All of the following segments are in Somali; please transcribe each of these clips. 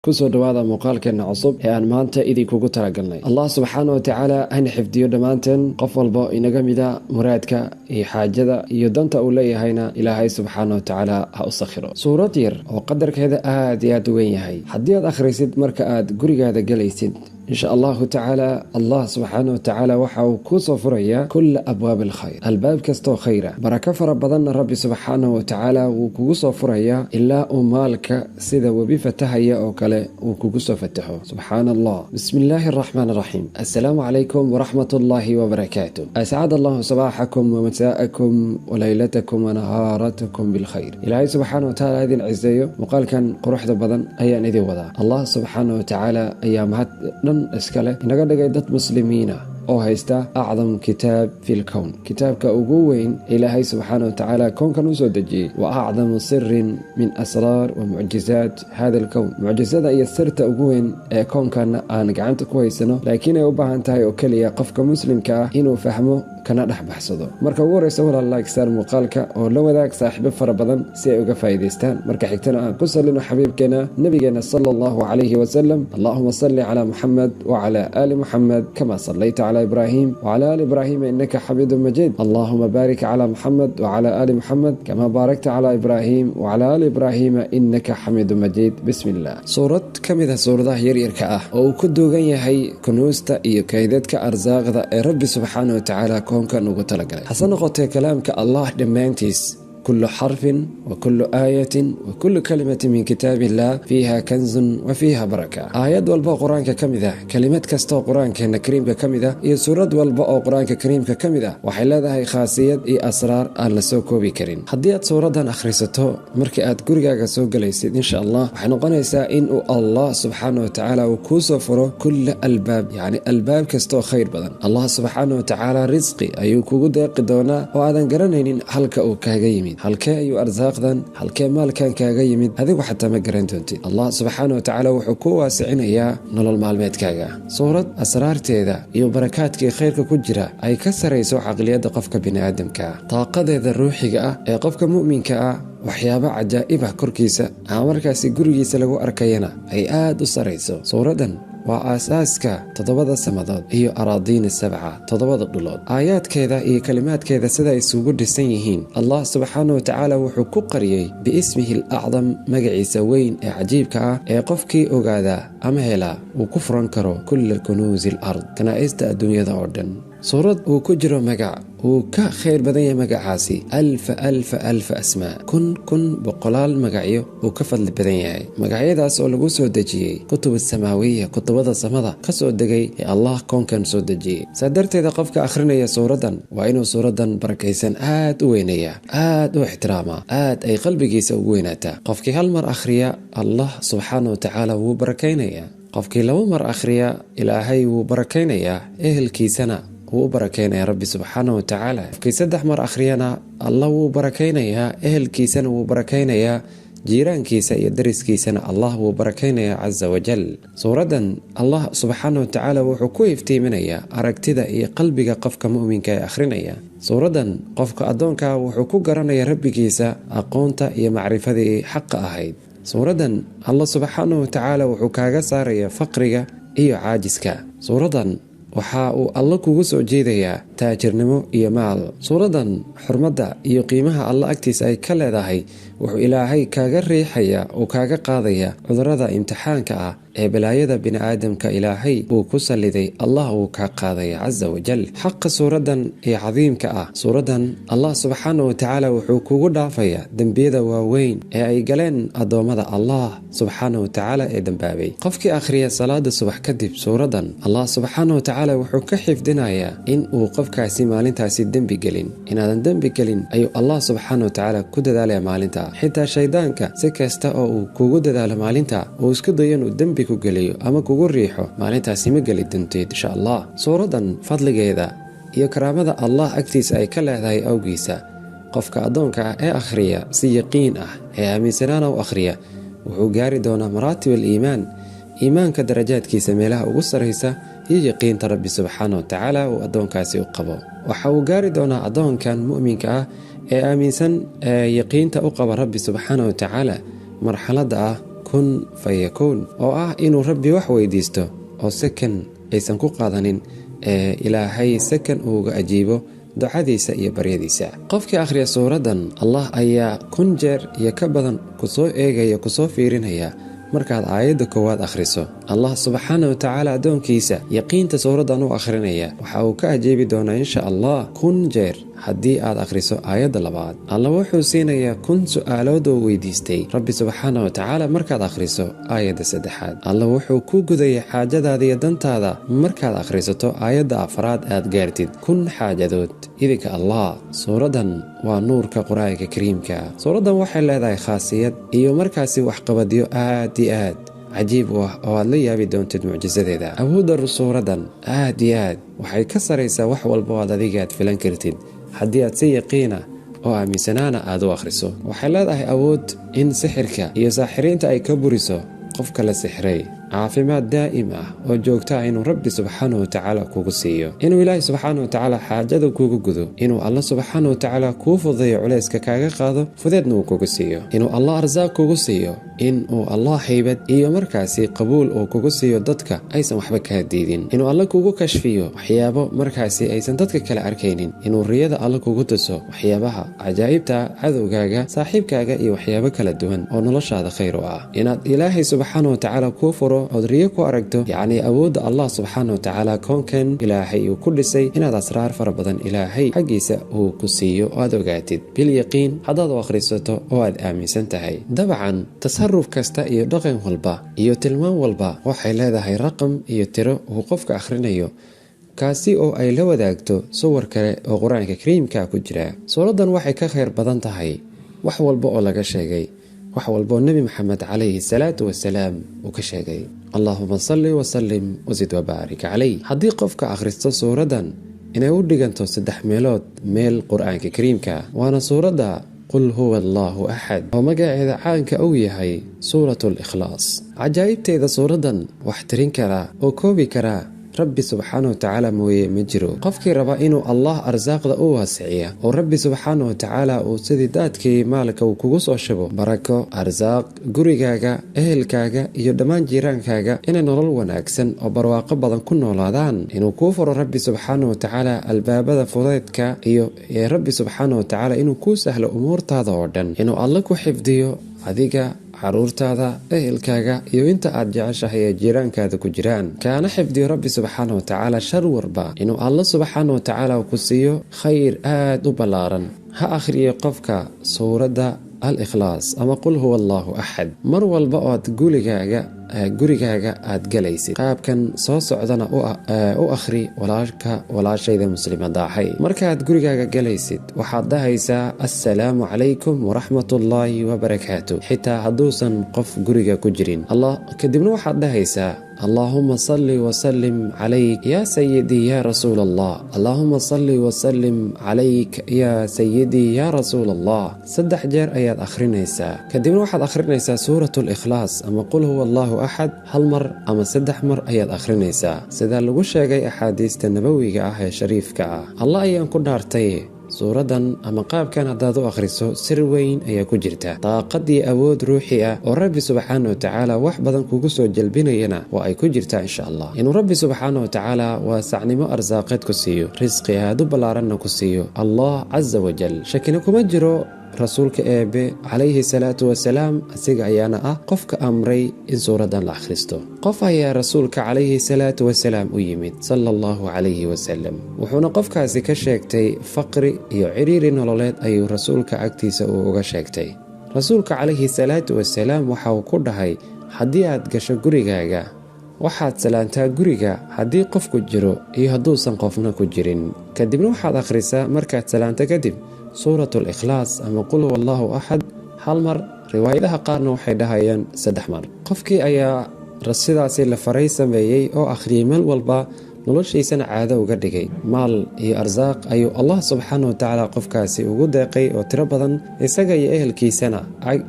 Kusoo dhawaada muuqaalkeena cusub ee aan maanta idinkugu talagalnay. Allah subxaana wa tacaala hana xifdiyo dhammaanteen. Qof walba inaga mida muraadka iyo xaajada iyo danta uu leeyahayna Ilaahay subxaana wa tacaala ha u sakhiro. Suurad yar oo qadarkeeda aad iyo aad u weyn yahay, haddii aad akhrisid marka aad gurigaada gelaysid, insha Allahu tacaala Allah subxaana wa tacaala waxa uu kuu soo furayaa kulla abwaabi alkhayr, albaab kastoo khayra, barako fara badanna Rabbi subxaanahu wa tacaala wuu kugu soo furayaa, ilaa uu maalka sida webi fatahaya oo kale uu kugu soo fataxo. Subxaana Allah. Bismi illaahi araxmaan araxiim. Assalaamu calaykum waraxmat ullaahi wabarakaatu. Ascad Allahu sabaaxakum wamasaa'akum walaylatakum wanahaaratakum bilkhayr. Ilaahay subxaana wa tacaala idin ciseeyo. Muuqaalkan quruxda badan ayaan idin wadaa. Allah subxaana wa tacaala ayaa mahad dhan iskale inaga dhigay dad muslimiina oo haysta acdam kitaab fi lkown, kitaabka ugu weyn Ilaahay subxaana wa tacaala kownkan u soo dejiyey, wa acdamu sirin min asraar wa mucjizaat hada alkown, mucjizada iyo sirta ugu weyn ee kownkan aan gacanta ku haysano, laakiin ay u baahan tahay oo keliya qofka muslimka ah inuu fahmo kana dhex baxsado. Marka ugu horeysa, walaal, like saar muuqaalka oo la wadaag saaxiibo fara badan si ay uga faa'iidaystaan. Marka xigtana aan ku sallino xabiibkeena nabigeena sala Allahu calayhi wasalam. Allahuma salli calaa Muxamed wacala aali Muxamed kama sallayta calaa Ibraahim wacala aali Ibraahima innaka xamiidun majiid. Allahuma baarik calaa Muxamed wacala aali Muxamed kama baarakta calaa Ibraahim wacala aali Ibraahiima innaka xamiidun majiid. Bismi illah. Suurad ka mid ah suuradaha yaryarka ah oo uu ku duugan yahay kunuusta iyo kaydadka arsaaqda ee Rabbi subxaana wa tacaala koonkan ugu talagalay, hase noqotee kalaamka Allah dhammaantiis, كل حرف وكل آية وكل كلمة من كتاب الله فيها كنز وفيها بركة. Aayad walba oo Qur-aanka ka mid ah, kelimad kasta oo Qur-aankeena kariimka ka mid ah, iyo suurad walba oo Qur-aanka kariimka ka mid ah waxay leedahay khaasiyad iyo asraar aan la soo koobi karin. Haddii aad suuraddan akhrisato markii aad gurigaaga soo gelaysid, insha Allah waxay noqonaysaa in uu Allah subxaana wa tacaala uu kuu soo furo kulla albaab, yacni albaab kasta oo khayr badan. Allah subxaana wa tacaala risqi ayuu kugu deeqi doonaa oo aadan garanaynin halka uu kaaga yimid. Halkee ayuu arsaaqdan, halkee maalkan kaaga yimid, adigu xataa ma garan doontid. Allah subxaana wa tacaala wuxuu ku waasicinayaa nolol maalmeedkaaga. Suurad asraarteeda iyo barakaadkii khayrka ku jira ay ka sarayso caqliyadda qofka biniaadamka ah, taaqadeeda ruuxiga ah ee qofka mu'minka ah, waxyaabo cajaa'ib ah korkiisa ama markaasi gurigiisa lagu arkayana ay aad u sarayso. Suuraddan waa aasaaska toddobada samadood iyo araadiina sabca, toddobada dhulood. Aayaadkeeda iyo kelimaadkeeda sida ay isugu dhisan yihiin, Allah subxaana wa tacaala wuxuu ku qariyey biismihi alacdam, magaciisa weyn ee cajiibka ah, ee qofkii ogaadaa ama helaa uu ku furan karo kulla kunuusi al ard, kanaa'ista adduunyada oo dhan. Suurad uu ku jiro magac uu ka khayr badan yahay magacaasi alfa alfa alfa asmaa, kun kun boqolaal magacyo uu ka fadli badan yahay, magacyadaas oo lagu soo dejiyey kutub samaawiya, kutubada samada ka soo degay ee Allah koonkan soo dejiyey. Saa darteeda qofka akhrinaya suuraddan waa inuu suuraddan barakaysan aad u weynayaa, aad u ixtiraamaa, aad ay qalbigiisa ugu weynaataa. Qofkii hal mar akhriya, Allah subxaana wa tacaala wuu barakaynayaa. Qofkii laba mar akhriya, Ilaahay wuu barakaynayaa, ehelkiisana wuu u barakaynayaa Rabbi subxaana wa tacaala. Qofkii saddex mar akhriyana, Allah wuu barakaynayaa, ehelkiisana wuu barakaynayaa, jiiraankiisa iyo dariskiisana Allah wuu barakaynayaa casa wajal. Suuraddan Allah subxaana wa tacaala wuxuu ku iftiiminayaa aragtida iyo qalbiga qofka mu'minka ee akhrinaya. Suuraddan qofka addoonka wuxuu ku garanayaa Rabbigiisa aqoonta iyo macrifadii xaqa ahayd. Suuraddan Allah subxaanahu watacaala wuxuu kaaga saarayaa faqriga iyo caajiska. Suuraddan waxa uu Alla kugu soo jeedayaa taajirnimo iyo maal. Suuraddan xurmadda iyo qiimaha Alla agtiisa ay ka leedahay wuxuu Ilaahay kaaga riixayaa oo kaaga qaadaya cudurrada imtixaanka ah ee balaayada bini'aadamka Ilaahay uu ku salliday. Allah wuu kaa qaadaya casa wajal xaqa suuraddan ee cadiimka ah. Suuraddan Allah subxaana wa tacaala wuxuu kugu dhaafayaa dembiyada waaweyn ee ay galeen addoommada Allah subxaana wa tacaala ee dembaabay. Qofkii akhriya salaada subax kadib suuraddan, Allah subxaana wa tacaala wuxuu ka xifdinayaa in uu qofkaasi maalintaasi dembi gelin. Inaadan dembi gelin ayuu Allah subxaana wa tacaala ku dadaalaya maalinta. Xitaa shaydaanka si kasta oo uu kugu dadaalo maalinta, uu isku dayo inuu dembi ku geliyo ama kugu riixo, maalintaasi ma geli doonteed insha Allah. Suuraddan fadligeeda iyo karaamada Allah agtiisa ay ka leedahay awgiisa, qofka addoonka ah ee akhriya si yaqiin ah ee aaminsanaana u akhriya wuxuu gaari doonaa maraatib al iimaan, iimaanka darajaadkiisa meelaha ugu sarraysa, iyo yaqiinta Rabbi subxaana wa tacaala uu addoonkaasi u qabo. Waxa uu gaari doonaa addoonkan mu'minka ah ee aaminsan ee yaqiinta u qaba Rabbi subxaana wa tacaala marxaladda ah kun fayakuun, oo ah inuu Rabbi wax weydiisto oo sakan aysan ku qaadanin ee Ilaahay sakan uuga ajiibo ducadiisa iyo baryadiisa. Qofkii akhriya suuraddan, Allah ayaa 1000 jeer iyo ka badan kusoo eegaya, kusoo fiirinaya markaad aayadda koowaad akhriso. Allah subxaana wa tacaala addoonkiisa yaqiinta suuraddan u akhrinaya waxa uu ka ajiibi doonaa insha Allah 1000 jeer. Haddii aad akhriso aayadda labaad, Allah wuxuu siinayaa 1000 su'aalood oo weydiistay Rabbi subxaana wa tacaala. Markaad akhriso aayadda saddexaad, Allah wuxuu ku gudaya xaajadaada iyo dantaada. Markaad akhrisato aayadda afraad, aad gaartid 1000 xaajadood idinka Allah. Suuraddan waa nuurka Qur-aanka Kariimka. Suuraddan waxay leedahay khaasiyad iyo markaasi waxqabadyo aad iyo aad cajiib u ah oo aad la yaabi doontid mucjisadeeda. Awoodda suuraddan aad iyo aad waxay ka saraysaa wax walba oo aad adiga aad filan kartid haddii aad si yaqiina oo aaminsanaana aad u akhriso. Waxay leedahay awood in sixirka iyo saaxiriinta ay ka buriso qofka la sixray, caafimaad daa'im ah oo joogto ah inuu Rabbi subxaanahu watacaala kugu siiyo, inuu Ilaahay subxaanahu watacaala xaajada kugu gudo, inuu Alla subxaanahu watacaala kuu fududeeyo, culayska kaaga qaado, fudeedna uu kugu siiyo, inuu Allah arsaaq kugu siiyo, inuu Allah haybad iyo markaasi qabuul uu kugu siiyo, dadka aysan waxba kaa diidin, inuu Alla kugu kashfiyo waxyaabo markaasi aysan dadka kale arkaynin, inuu riyada Alla kugu tuso waxyaabaha cajaa'ibta, cadowgaaga, saaxiibkaaga iyo waxyaabo kala duwan oo noloshaada khayr u ah, inaad Ilaahay subxaanahu watacaala kuu furo ood riyo ku aragto, yacnii awoodda Allah subxaana watacaala koonkan Ilaahay uu ku dhisay, inaad asraar fara badan Ilaahay xaggiisa uu ku siiyo oo aad ogaatid bilyaqiin haddaad u akhrisato oo aad aaminsan tahay. Dabcan tasaruf kasta iyo dhaqan walba iyo tilmaam walba waxay leedahay raqam iyo tiro uu qofka akhrinayo, kaasi oo ay la wadaagto suwar kale oo Qur-aanka Kariimka ku jira. Suuraddan waxay ka khayr badan tahay wax walba oo laga sheegay, wax walboo Nebi Maxamed calayhi salaatu wasalaam uu ka sheegay, Allaahuma salli wasalim wasid wabaarik calayh. Haddii qofka akhristo suuraddan, inay u dhiganto 3 meelood meel Qur-aanka Kariimka, waana suuradda Qul huwa allaahu axad oo magaceeda caanka uu yahay Suuratu Alikhlaas. Cajaa'ibteeda suuraddan wax tirin karaa oo koobi karaa Rabbi subxaana watacaala mooye ma jiro. Qofkii raba inuu Allah arsaaqda u waasiciya oo Rabbi subxaana watacaala uu sidii daadkii maalka uu kugu soo shubo barako, arsaaq, gurigaaga, ehelkaaga iyo dhammaan jiiraankaaga inay nolol wanaagsan oo barwaaqo badan ku noolaadaan, inuu kuu furo Rabbi subxaana watacaala albaabada fudeydka iyo Rabbi subxaana watacaala inuu kuu sahlo umuurtaada oo dhan, inuu Alla ku xifdiyo adiga, caruurtaada, ehelkaaga iyo inta aad jeceshahay ee jiiraankaada ku jiraan, kaana xifdiyo Rabbi subxaana watacaala shar warba, inuu Alla subxaana watacaala ku siiyo khayr aad u ballaaran, ha akhriyo qofka suuradda Al-Ikhlaas ama Qul huwa allaahu axad mar walba oo aad gurigaaga aad galaysid. Qaabkan soo socdana u akhri, walaalka, walaashayda muslimadaahay. Markaad gurigaaga galaysid waxaad dhahaysaa assalaamu calaykum waraxmatullaahi wabarakaatu, xitaa hadduusan qof guriga ku jirin. Allah kadibna waxaad dhahaysaa allaahuma salli wasalim calayk yaa sayidii yaa rasuul Allah, allaahuma salli wasalim calayk yaa sayidii yaa rasuul Allah. 3 jeer ayaad akhrinaysaa. Kadibna waxaad akhrinaysaa Suurat Alikhlaas ama Qul huwa allaahu axad 1 mar ama 3 mar ayaad akhrinaysaa, sidaa lagu sheegay axaadiista nabawiga ah ee shariifka ah. Allah ayaan ku dhaartay, suuraddan ama qaabkan haddaad u akhriso sir weyn ayaa ku jirta, daaqad iyo awood ruuxi ah oo Rabbi subxaana watacaala wax badan kugu soo jalbinayana waa ay ku jirtaa insha Allah, inuu Rabbi subxaana watacaala waasacnimo arsaaqeed ku siiyo, risqi aad u ballaaranna ku siiyo Allah casa wajal. Shakina kuma jiro rasuulka eebe calayhi salaatu wasalaam asiga ayaana ah qofka amray in suuraddan la akhristo. Qof ayaa rasuulka calayhi salaatu wasalaam u yimid sala allahu calayhi wasalam, wuxuuna qofkaasi ka sheegtay faqri iyo ciriiri nololeed ayuu rasuulka agtiisa uu uga sheegtay. Rasuulka calayhi salaatu wasalaam waxa uu ku dhahay, haddii aad gasho gurigaaga waxaad salaantaa guriga haddii qofku jiro iyo hadduusan qofna ku jirin. Kadibna waxaad akhrisaa markaad salaanto kadib Suurat Alikhlaas ama Qul huwa allaahu axad 1 mar, riwaayadaha qaarna waxay dhahayaan 3 mar. Qofkii ayaa sidaasi la faray sameeyey oo akhriyey meel walba, noloshiisana caado uga dhigay. Maal iyo arsaaq ayuu Allah subxaana watacaala qofkaasi ugu deeqay oo tiro badan, isaga iyo ehelkiisana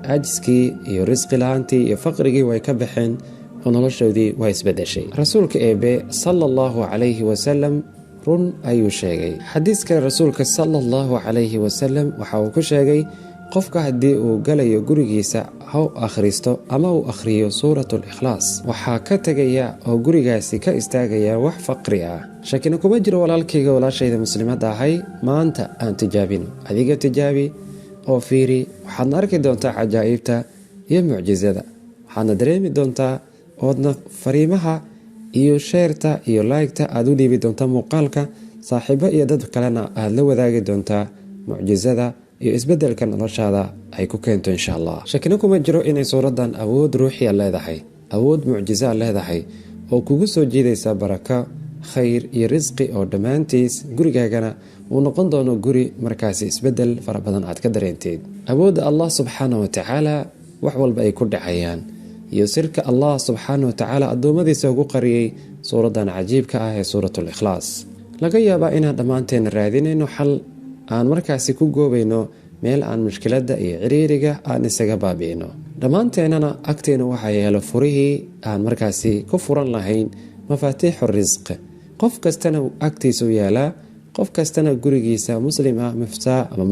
cajiskii iyo risqi la-aantii iyo faqrigii way ka baxeen oo noloshoodii waa isbedeshay. Rasuulka eebe sala allahu calayhi wasalam run ayuu sheegay. Xadiis kale rasuulka sala allahu calayhi wasalam waxa uu ku sheegay Qofka haddii uu galayo gurigiisa ha u akhristo ama uu akhriyo Suuratul Ikhlaas, waxaa ka tegaya oo gurigaasi ka istaagaya wax faqri ah. Shakina kuma jiro, walaalkayga, walaashayda muslimadda ahay, maanta aan tijaabino. Adiga tijaabi oo fiiri, waxaadna arki doontaa cajaa'ibta iyo mucjisada, waxaadna dareemi doontaa oodna fariimaha iyo share-ta iyo like-ta aad u dhiibi doontaa muuqaalka saaxiibo iyo dad kalena aad la wadaagi doontaa mucjisada iyo isbeddelka noloshaada ay ku keento, insha Allah. Shakina kuma jiro inay suuraddan awood ruuxiya leedahay, awood mucjisaa leedahay oo kugu soo jiidaysa barako, khayr iyo risqi oo dhammaantiis, gurigaagana uu noqon doono guri markaasi isbeddel fara badan aad ka dareenteed. Awoodda Allah subxaana wa tacaala wax walba ay ku dhacayaan iyo sirka Allah subxaana wa tacaala addoommadiisa ugu qariyey suuraddan cajiibka ah ee Suuratul Ikhlaas. Laga yaabaa inaan dhammaanteen raadinayno xal aan markaasi ku goobayno meel aan mushkiladda iyo ciriiriga aan isaga baabi'ino. Dhammaanteennana agteena waxaa yeelo furihii aan markaasi ku furan lahayn, mafaatiixu risq. Qof kastana agtiisu yaalaa, qof kastana gurigiisa muslim ah miftaax ama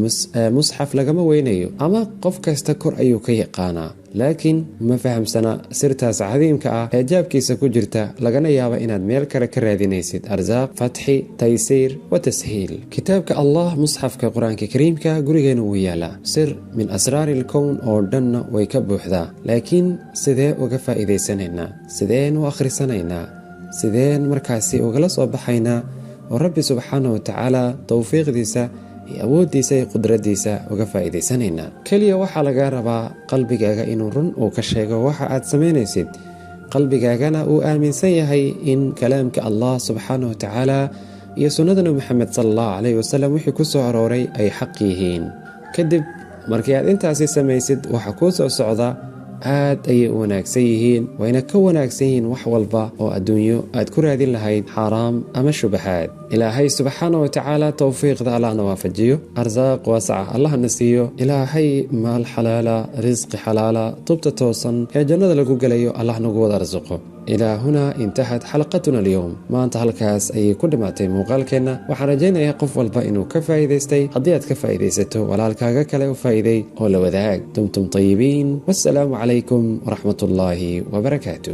musxaf lagama weynayo, ama qof kasta kor ayuu ka yaqaanaa, laakiin ma fahamsana sirtaas cadiimka ah ee jaabkiisa ku jirta, lagana yaaba inaad meel kale ka raadinaysid arsaaq, fatxi, taysiir wa tashiil. Kitaabka Allah, musxafka Qur-aanka Kariimka, gurigeena wuu yaalaa, sir min asraari ilkown oo dhanna way ka buuxdaa, laakiin sidee uga faa'iidaysanaynaa? Sideen u akhrisanaynaa? Sideen markaasi ugala soo baxaynaa oo Rabbi subxaana wa tacaala towfiiqdiisa iyo awooddiisa iyo qudraddiisa uga faa'iidaysanaynaa? Keliya waxaa lagaa rabaa qalbigaaga inuu run uu ka sheego waxa aad samaynaysid, qalbigaagana uu aaminsan yahay in kalaamka Allah subxaana wa tacaala iyo sunnada Nebi Maxamed sala Allahu calayhi wasalam wixii ku soo arooray ay xaq yihiin. Kadib markii aad intaasi samaysid, waxa kuu soo socda aad ayay u wanaagsan yihiin, wayna ka wanaagsan yihiin wax walba oo adduunyo aad ku raadin lahayd xaaraam ama shubahaad. Ilaahay subxaana wa tacaala towfiiqda Allahna waafajiyo, arsaaq waasaca Allahna siiyo, Ilaahay maal xalaala, risqi xalaala, tubta toosan ee jannada lagu gelayo Allah nagu wada arsuqo. Ilaa hunaa intahat xalaqatuna alyowm. Maanta halkaas ayay ku dhammaatay muuqaalkeenna. Waxaan rajaynayaa qof walba inuu ka faa'iidaystay. Haddii aad ka faa'iidaysato, walaalkaaga kale u faa'iiday oo la wadaag. Dumtum tayibiin, wassalaamu calaykum waraxmat ullaahi wabarakaatu.